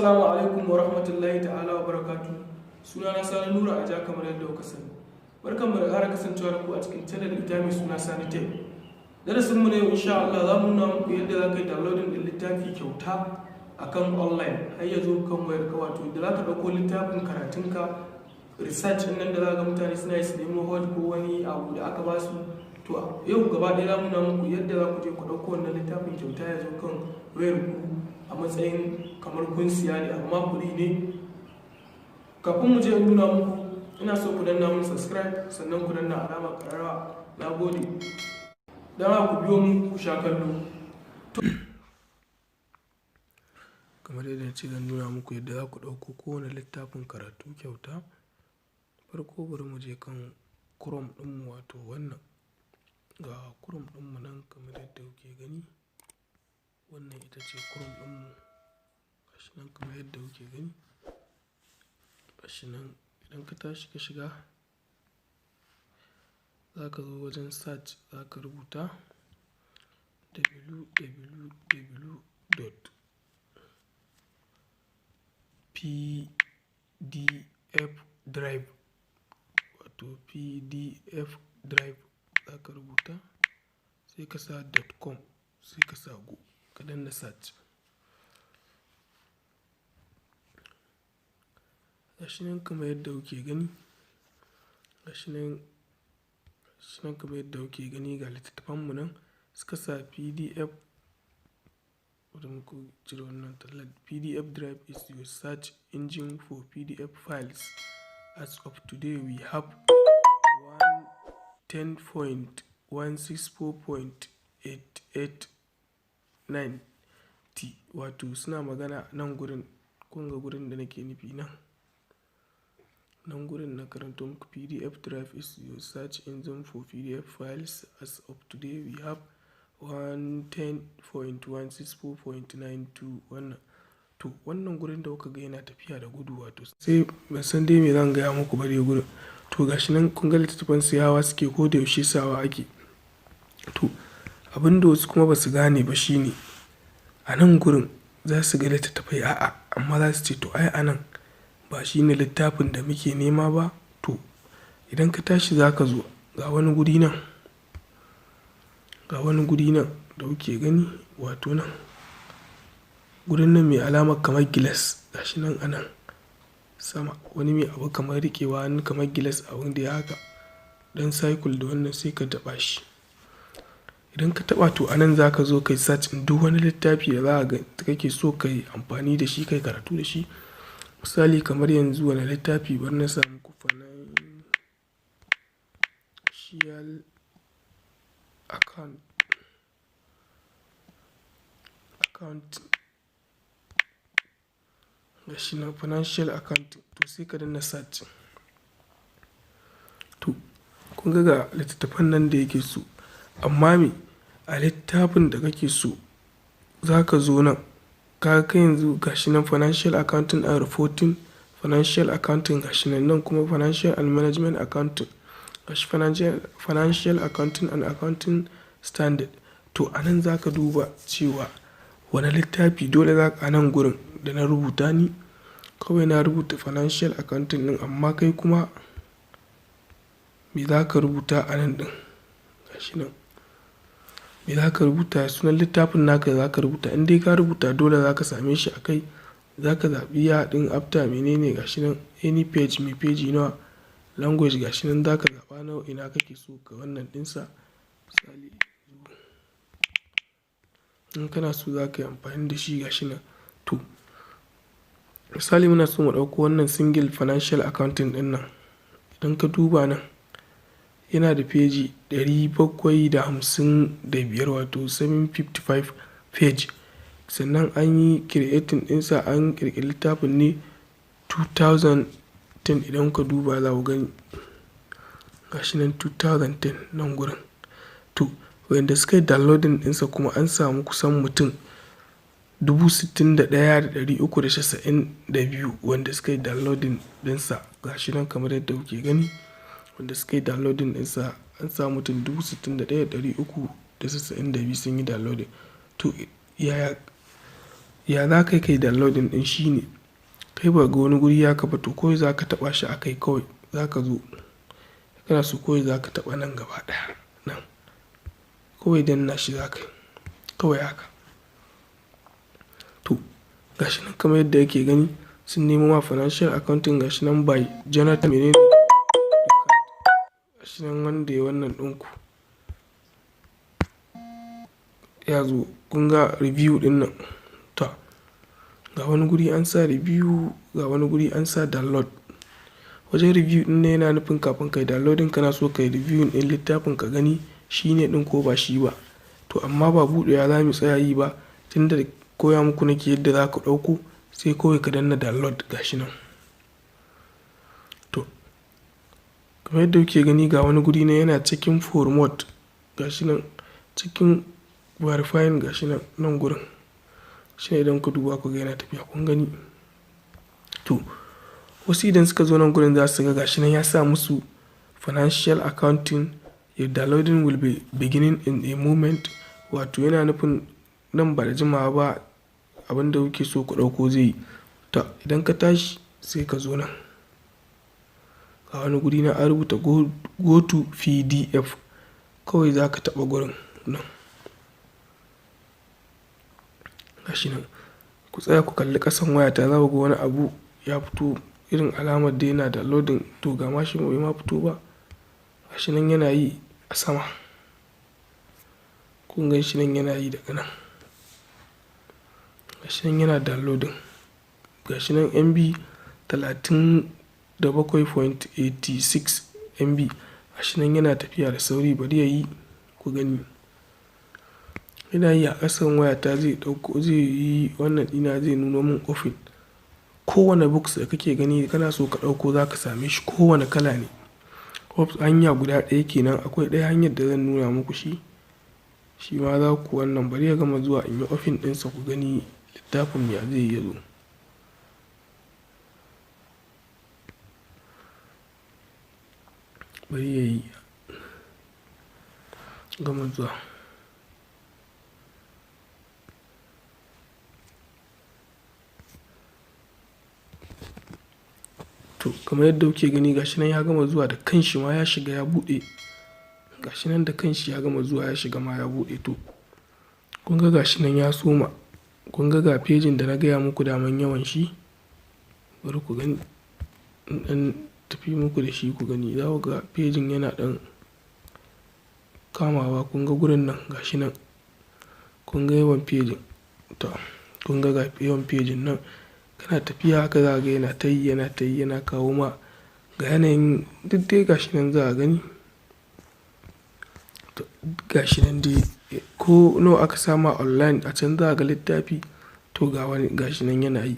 Assalamu alaikum wa rahmatullahi ta'ala wa barakatu. Suna na Sani Nura Aja, kamar yadda kuka sani. Barkanmu da ƙara kasancewa da ku a cikin channel ita mai suna Sani Tech. Darasin mu na yau, insha Allah, za mu nuna muku yadda za ka yi downloading din littafi kyauta akan online har ya zo kan wayar ka, wato da za ka ɗauko littafin karatunka, research ɗin nan da za ga mutane suna yi su nemo hot ko wani abu da aka ba su. To, yau gaba ɗaya za mu nuna muku yadda za ku je ku ɗauko wannan littafin kyauta ya zo kan wayar ku a matsayin kamar kun siya ne, amma kuɗi ne. Kafin mu je nuna muku, ina so ku danna mun subscribe, sannan ku danna alamar ƙararrawa. Na gode. Don haka ku biyo mu ku sha kallo. Kamar yadda na ce, zan nuna muku yadda za ku ɗauko kowane littafin karatu kyauta. Farko bari mu je kan Chrome ɗinmu, wato wannan. Ga Chrome ɗinmu nan kamar yadda kuke gani. Wannan ita ce Chrome ɗinmu. Gashi nan kamar yadda kuke gani. Gashi nan, idan ka tashi ka shiga, za ka zo wajen search, za ka rubuta www.pdf drive, wato PDF drive za ka rubuta, sai ka sa .com, sai ka sa go, ka danna search. Gashi nan kamar yadda kuke gani. Gashi nan kamar yadda kuke gani, ga littattafanmu nan suka sa PDF. Bari muku cire wannan tallar. PDF Drive is your search engine for PDF files. As of today, we have 10.164.889 T. Wato suna magana nan gurin, kun ga gurin da nake nufi nan. Nan gurin na karanto muku, PDF Drive is your search engine for PDF files. As of today, we have 110.164.92 wannan. To, wannan gurin da kuka ga yana tafiya da gudu, wato sai ban san dai me zan gaya muku ba dai gurin. To, gashi nan kun ga littattafan siyawa suke, ko da yaushe sawa ake. To, abin da wasu kuma ba su gane ba shine a nan gurin za su ga littattafai, a'a, amma za su ce to ai a nan ba shine littafin da muke nema ba. To, idan ka tashi za ka zo ga wani guri nan, ga wani guri nan da kuke gani, wato nan. Gurin nan mai alamar kamar gilas, gashi nan a nan sama, wani mai abu kamar riƙewa hannu kamar gilas, abun da ya haka ɗan circle da wannan, sai ka taɓa shi. Idan ka taɓa, to a nan za ka zo ka yi search duk wani littafi da za ka ga kake so ka yi amfani da shi, ka yi karatu da shi. Misali kamar yanzu wane littafi, bari na sa muku financial accounting. Gashi nan, financial accounting, to sai ka danna search. To, kun ga ga littattafan nan da yake so, amma me a littafin da kake so za ka zo nan. Ka ga yanzu gashi nan financial accounting and reporting, financial accounting gashi nan, nan kuma financial and management accounting. Gashi financial accounting and accounting standard. To, a nan za ka duba cewa wane littafi dole za ka a nan gurin da na rubuta ni. Kawai na rubuta financial accounting ɗin, amma kai kuma me za ka rubuta a nan ɗin? Gashi nan. Me za ka rubuta? Sunan littafin naka za ka rubuta. In dai ka rubuta, dole za ka same shi a kai. Za ka zaɓi year ɗin, after menene, gashi nan, any page, mai page nawa, language, gashi nan za ka zaɓa nawa ina kake so ka wannan ɗinsa. Misali in kana so za ka yi amfani da shi, gashi nan. To, misali muna so mu ɗauko wannan single financial accounting ɗin nan. Idan ka duba nan, yana da feji 755, wato 755 page. Sannan an yi creating ɗinsa, an ƙirƙiri littafin ne 2010. Idan kuka duba za ku gani gashi nan 2010 nan gurin. To, wayanda suka yi downloading ɗinsa kuma an samu kusan mutum 61,392 wanda suka yi downloading ɗinsa. Gashi nan kamar yadda kuke gani, wanda suka yi downloading ɗinsa an samu mutum 61,392 sun yi downloading. To, yaya Ya za ka yi kai downloading ɗin shi ne? Kai ba ga wani guri ya kafa, to kawai za ka taɓa shi a kai kawai. Za ka zo kana so kawai za ka taɓa nan gaba ɗaya nan. Kawai danna shi za ka yi. Kawai haka. To gashi nan kamar yadda yake gani, sun nemo ma Financial Accounting, gashi nan by Jonathan menene, gashi nan wanda ya wannan ɗinku. Ya zo, kun ga review ɗin nan. To ga wani guri an sa review, ga wani guri an sa download. Wajen review ɗin nan yana nufin kafin kai downloading kana so kai review ɗin littafin ka gani shi ne ɗin ko ba shi ba. To amma ba buɗewa za mu tsaya yi ba, tunda koya muku nake yadda za ku ɗauko, sai kawai ka danna download, gashi nan. To kamar yadda kuke gani, ga wani guri nan yana checking for remote, gashi nan cikin verifying, gashi nan nan gurin. Shi ne idan ku duba ku ga yana tafiya, kun gani. To wasu idan suka zo nan gurin za su ga gashi nan ya sa musu Financial Accounting, your downloading will be beginning in a moment. Wato yana nufin nan ba da jimawa ba abin da kuke so ku ɗauko zai yi. To idan ka tashi sai ka zo nan. Ga wani guri nan an rubuta go to PDF. Kawai za ka taɓa gurin nan. Gashi nan. Ku tsaya ku kalli ƙasan wayata, za ku ga wani abu ya fito irin alamar da yana downloading. To ga ma shi bai ma fito ba. Gashi nan yana yi a sama. Kun gan shi nan yana yi daga nan. Gashi nan yana downloading. Gashi nan MB 37.86 MB. Gashi nan yana tafiya da sauri, bari ya yi ku gani. Yana yi a ƙasan wayata, zai ɗauko, zai yi wannan ɗina, zai nuno mun open. Kowane books da kake gani kana so ka ɗauko za ka same shi, kowane kala ne. Hanya guda ɗaya kenan. Akwai ɗaya hanyar da zan nuna muku shi. Shi ma za ku wannan, bari ya gama zuwa in yi open ɗinsa ku gani littafin ya zai yi ya zo. Bari ya yi gama zuwa. To kamar yadda kuke gani, gashi nan ya gama zuwa da kanshi ma ya shiga ya buɗe. Gashi nan da kanshi ya gama zuwa ya shiga ma ya buɗe. To kun ga gashi nan ya soma. Kun ga ga pejin da na gaya muku daman yawan shi. Bari ku gani. In ɗan tafi muku da shi ku gani. Za ku ga pejin yana ɗan kamawa. Kun ga gurin nan, gashi nan. Kun ga yawan pejin. To kun ga ga yawan pejin nan. Kana tafiya haka za ka ga yana tayi, yana tayi, yana kawo ma ga yanayin duk dai gashi nan za a gani. To gashi nan dai ko nawa aka sama online a can za a ga littafi. To ga wani gashi nan yana yi.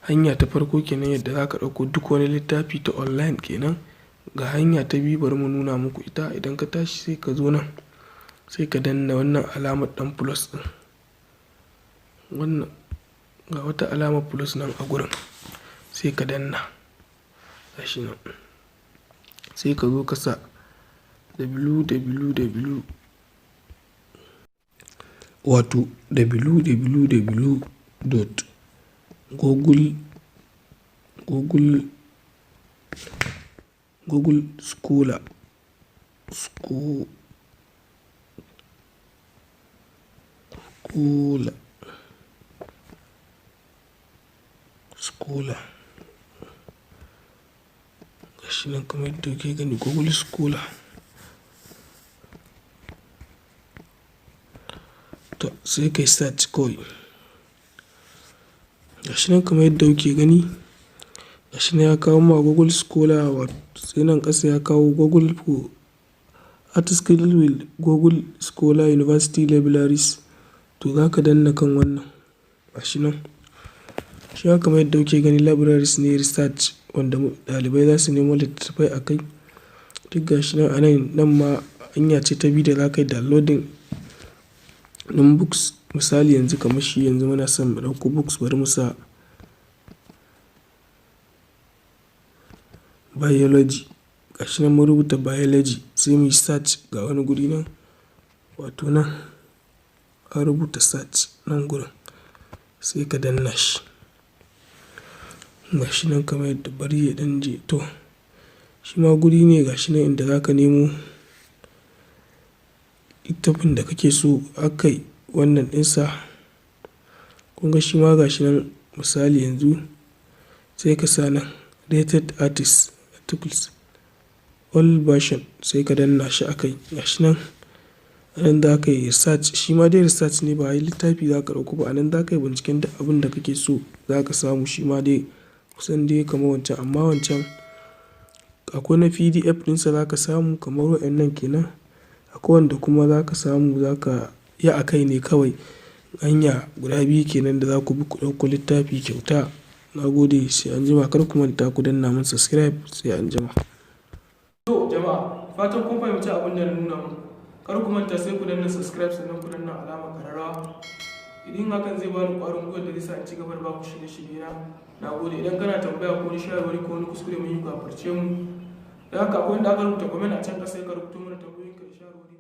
Hanya ta farko kenan yadda za ka ɗauko duk wani littafi ta online kenan. Ga hanya ta biyu, bari mu nuna muku ita. Idan ka tashi sai ka zo nan, sai ka danna wannan alamar ɗan plus ɗin. Wannan ga wata alamar plus nan a gurin, sai ka danna. Gashi nan. Sai ka zo ka sa www, wato www dot google google google scholar scholar scholar, gashi nan kamar yadda kuke gani, Google Scholar. To sai kai search kawai. Gashi nan kamar yadda kuke gani, gashi nan ya kawo ma Google Scholar, sai nan ƙasa ya kawo Google for article with Google Scholar University Libraries. To za ka danna kan wannan, gashi nan. Shi ma kamar yadda kuke gani, libraries ne research wanda ɗalibai za su nemo littattafai a kai. Duk gashi nan a nan, nan ma hanya ce ta biyu da za ka yi downloading ɗin books. Misali yanzu kamar shi yanzu muna son mu ɗauko books, bari mu sa biology. Gashi nan mun rubuta biology, sai muyi search, ga wani guri nan, wato nan an rubuta search nan gurin. Sai ka danna shi. Gashi nan kamar yadda bari ya ɗan je. To, shi ma guri ne gashi nan inda za ka nemo littafin da kake so akai wannan ɗinsa. Kun ga shi ma gashi nan misali yanzu sai ka sa nan rated artist articles all version, sai ka danna shi akai. Gashi nan, anan za ka yi research. Shi ma dai research ne, ba wai littafi za ka ɗauko ba. Anan za ka yi binciken duk abin da kake so za ka samu. Shi ma dai kusan dai kamar wancan, amma wancan akwai na PDF ɗinsa za ka samu kamar waɗannan kenan. Akwai wanda kuma za ka samu za ka yi a kai ne kawai. Hanya guda biyu kenan da za ku bi ku ɗauko littafi kyauta. Na gode, sai anjima. Kar ku manta ku danna mun subscribe, sai anjima. To jama'a, fatan kun fahimci abin da na nuna muku. Kar ku manta sai ku danna subscribe, sannan ku danna alamar kararrawa. Idan hakan zai bani ƙwarin gwiwa da zai sa in ci gaba da baku shirye-shirye na. Na gode. Idan kana tambaya ko wani shawarwari ko wani kuskure mun yi, gafarce mu. Da haka akwai wanda aka rubuta comment a can ƙasa, sai ka rubuto mana tambayoyinka da shawarwari.